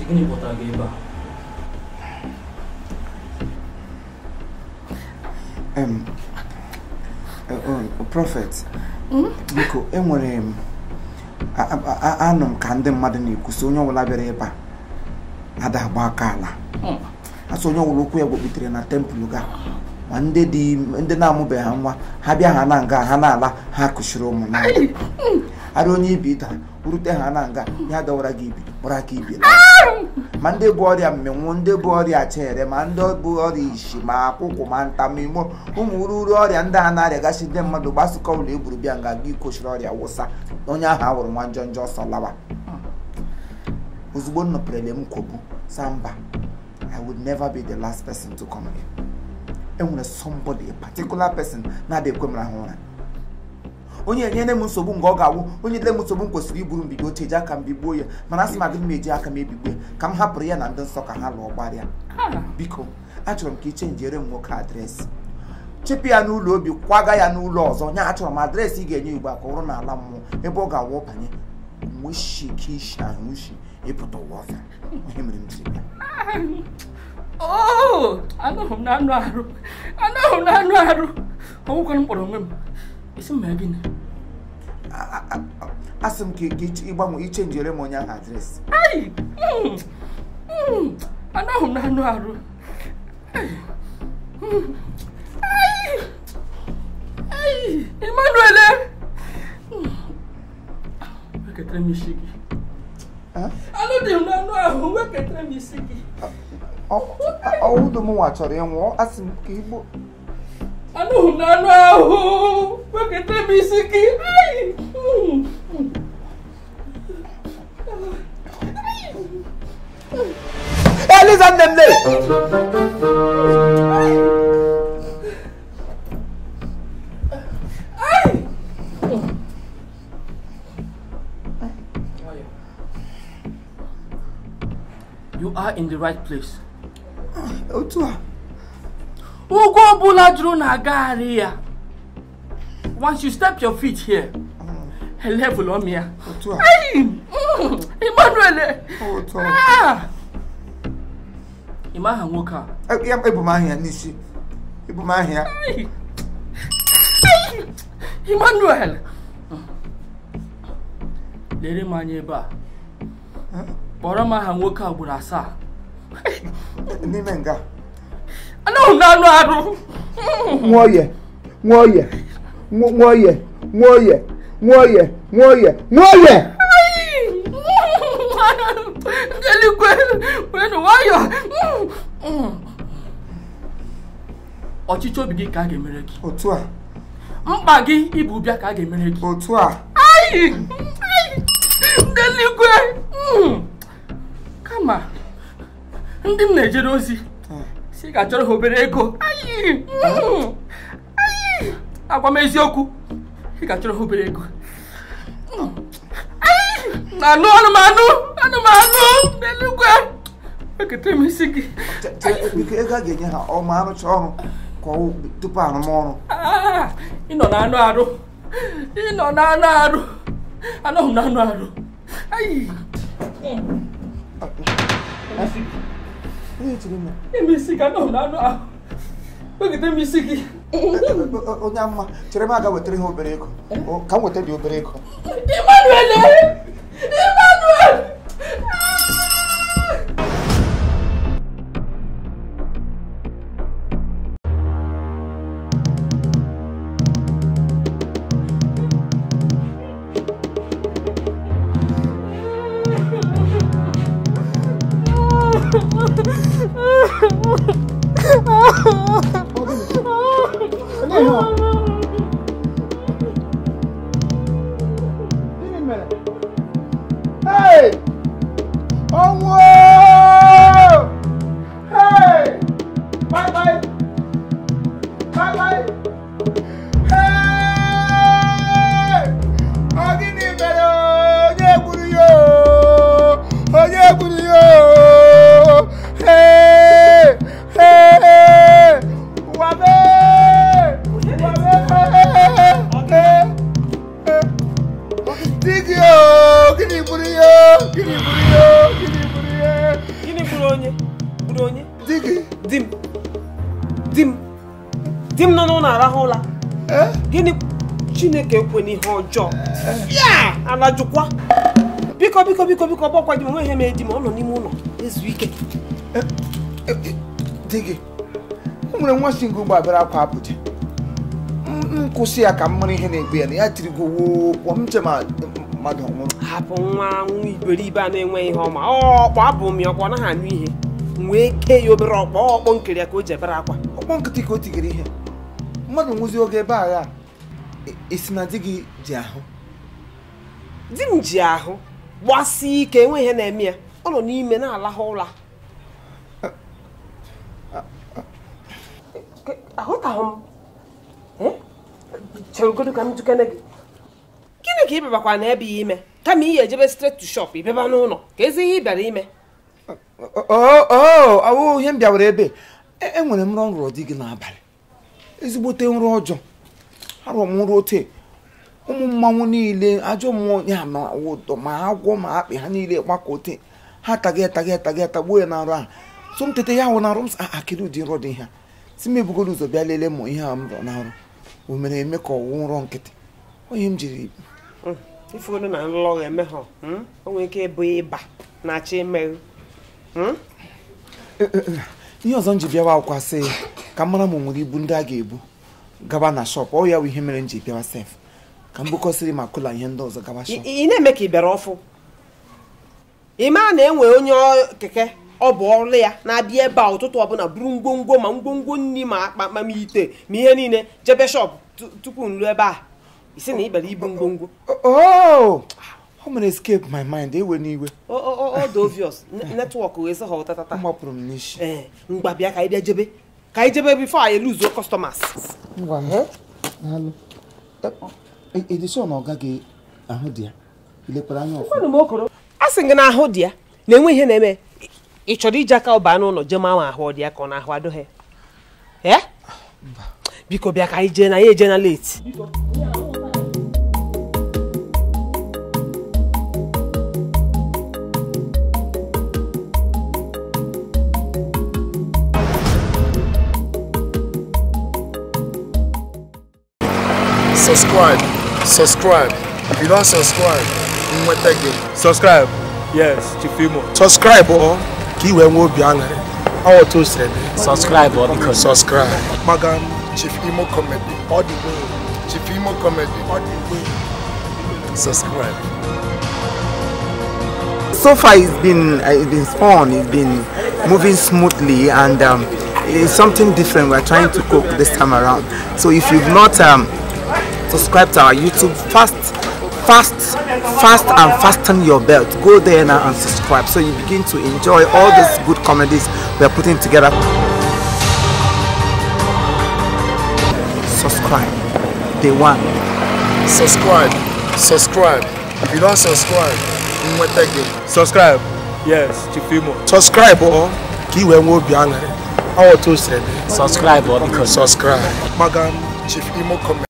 Gịnị kpọtara gị ebe a? Prophet, biko enwere m anụ m ka ndị mmadụ na-ekwusi onye ọbụla bịara ebe a ada agba aka ala. Asị onye ọbụla okwu ya gwekputere na tempụl ga ma ndị na-amụbeghị nwa ha bịa ha na nga ha na-ala ha kụchiri ụmụ na ara onye ibi dara rute ha na nga ya dọwara gị ibi kpọrọ aka ibi ma ndị bụ ọrịa mmenwu ndị bụ ọrịa chere ma ndị bụ ọrịa ishi ma akwụkwụ ma ntamimo ụmụ ururu ọrịa ndị a na-arịagasị ndị mmadụ gbasịkọ ụlọ egburu bịa nga gị kochiri ọrịa wụsa onye ahụ awụrụ nwa njọ njọ ọsọ lawa. Ozugbo m nọpụrụle m kwogbu samba, I would never be the last person to come here. Enwere somebody, a particular person na-adị ekwe m rahụ ụra. Onye enyere m nsogbu nga ọ ga-awụ onye dere m nsogbu m kwesịrị iburu mbibi oche eji aka m bigbuo ya mana asị m agịrị m eji aka m ebigbuo ya ka m hapụrụ ya na ndị nsọ ka ha lụọ gbarịa. Biko achọrọ m ka ichenjiere m nwoke adreesị chịpụ ya n'ụlọ obi kwaga ya n'ụlọ ọzọ nya achọrọ m adreesị ị ga-enye ugbu a ka ọ bụrụ n'ala mmụọ ebe ọ ga-awụ banye nweshike ishi ahụ ushi ịpụta ụwa ọzọ. Ihe mere m ji bịa. Anụghị m na anụ arụ, anụghị m na anụ arụ. Ọnwụkwanụ m kpọrọ onwe m. Isi m mee gịnị? Asị m ka ịgbanwe ichenjiere m onye ahụ adreesị. Anụghị m na anụ arụ. Emmanuel! Weketara m isi gị. Anụdị m na anụ ahụ, weketara m isi gị. Ọwụdụ m nwa chọrọ ịnwụ, asị m ka igbo. Anụghị m na anụ ahụ, weketara m isi gị. Eliza nne m le! You are in the right place. Otu a. Ugwu ọbụla jụrụ na-agagharị ya. Once you step your feet here, level on ya. Otu a. Emmanuel! Otu a. Ị ma aha nwoke a? Ebu m aha ya n'isi. Ebu m aha ya. Emmanuel! Lere m anya ebe a. Kpọrọ m aha nwoke a ugboro 7. N'ime nga. Anụghị m n'anụ arụ. Nwoye, nwoye, nwoye, nwoye, nwoye, nwoye, nwoye! Ndị eluigwe, were nwayọọ. Ọchịchọ obi gị ka a ga-emere gị. Otu a. Mkpa gị ibu bịa ka a ga-emere gị. Otu a. Ndị eluigwe. Kama ndị m na-ejere ozi si ga-achọrọ ha obere ego. Agwa m eziokwu, ị ga-achọrọ ha obere ego. Anụ anụmanụ anụmanụ n'eluigwe ekete m isi gị. Biko ego a ga-enye ha ọ ma arụcha ọrụ ka ọ tupu arụmọrụ. Ị nọ na anụ arụ, ị nọ na anụ arụ, anọghị m na anụ arụ. Isi gị anọghị m na anụ ahụ. Wegide m isi gị. Onye amma chere m aga wetara ha obere ego. Ka m weta dị obere ego. Emmanuel! Emmanuel! Hey! Ọnwụ! Hey! Bye bye! Bye bye! Hey! Ọ gịnị mere onye gburu ya? Onye gburu ya? Hey! Hey! Ụwa mee! Ụwa mee! Di gị o! Gịnị gburu ya? Gịnị gburu ya? Gịnị gburu ya? Di gị? Di m. Di m. Di m nọ n'ụlọ arahụ ụla. Gịnị Chineke ekwe n'ihe ọjọọ? Ya! Ala jụkwa. Biko biko biko biko ọgbakwa di m nwe ihe mere di m ọ nọ n'ime ụlọ ezu ike. Di gị, o nwere nwa si ngụ gbabara akwa Abuja. M kwụsị ya ka m mara ihe na-egbu ya na ya tiri gị pụọ m che ma mmadụ ọnwụrụ. Hapụ nwa nwa iberibe a na-enwe ihe ọma. Ọkpọ abụ m ya ọkpọ ọ naghị anụ ihe. M wee kee ya obere ọkpọ ọkpọ nkiri ya ka o ji ebere akwa. Ọkpọ nkịtị ka o tigere ihe. Mmadụ nwụzi oge ebe agha. Isi na di gị ji ahụ. Di m ji ahụ gbasie ike enwe ihe na-eme ya. Ọ nọ n'ime na-alahụ ụra. Ahụtahụ m. Cheregodu ka m jukene gị. Gịnị ka ị bịabakwa na ebe ya ime? Kama ị ejebe straight to shop, ị bịaba n'ụlọ. Ka ezi ihe ị bịara ime. Oh, ihe m bịawara ebe. Enwere m nrọ nrọ di gị n'abalị. Ezigbote nrọ ọjọọ. Arọ m nrọ ote. Ụmụ mmanwụ niile, ajọ mmụọ ya ma ụdọ ma agwọ ma akpị ha niile gbakọ ote. Ha taga taga taga tagbuo ya na nrọ ahụ. So m tete ya hụ na nrọ m sị, akịrị ụdị nrọ dị ihe a. Si m ebugoro ụzọ bịa lelee mụ ihe a m rọ na nrọ. O mere eme ka ọwụ nrọ nkịtị. Onye m jiri ifuru na nlọ eme ha. O nwere ike ịbụ ịba na-achọ imerụ. Ihe ọzọ m ji bịawa akwụkwọ sị ka m mara ma o nwere ibu ndị a ga-ebu gaba na shọp. Ọ ya bụ ihe mere m ji bịawa sef. Ka m bukọsịrị ma kụla ihe ndị ọzọ gaba shọp. Ị na-eme ka ị bịara ọfụ. Ị ma na enwe onye keke ọ bụ ọrụ ya na-abịa ebe a ụtụtụ ọbụla buru ngwongwo ma ngwongwo nri ma akpa ma ite ma ihe niile jebe shọp tupu nru ebe a. Isi na ị bịara ibu ngwongwo. Oh! Ọ mere escape my mind ewe n'iwe. Ọ dị obvious. Netwọk wee sị ha ụtatata. M gbapụrụ m n'isi. Ee, ngwa bịa ka anyị bịa jebe. Ka anyị jebe before anyị lose customers. Ngwa daalụ. Edison ọ gaghị ahụ dị ya. Ilekwara anya ọfụma. A sị gị na ahụ dị ya na-enwe ihe na-eme. Ị chọrọ iji aka ụba n'ụlọ jee ma ahụ ọ dị ya ka ọ na-ahụ adịghị ya? Biko bịa ka anyị jee na ya eje na late. Subscribe, subscribe. If you don't subscribe, nweta gị. Subscribe. Yes, Chief Imo. Subscribe or ka i wee nwee obi aṅụrị. Ọ otu o siri dị. Subscribe or because subscribe. Magan Chief Imo Comedy all the way. Chief Imo Comedy all the way. Subscribe. So far it's been fun. It's been moving smoothly, and it's something different we're trying to cook this time around. So if you've not subscribe to our YouTube, fast and fasten your belt. Go there now and subscribe so you begin to enjoy all these good comedies we are putting together. Subscribe. Day one. Subscribe. Subscribe. If you don't subscribe, nweta gị. Subscribe. Yes, Chief Imo. Subscribe or ka i wee nwee obi aṅụrị. Ọ otu o siri dị. Subscribe or because subscribe. Magan Chief Imo Comedy.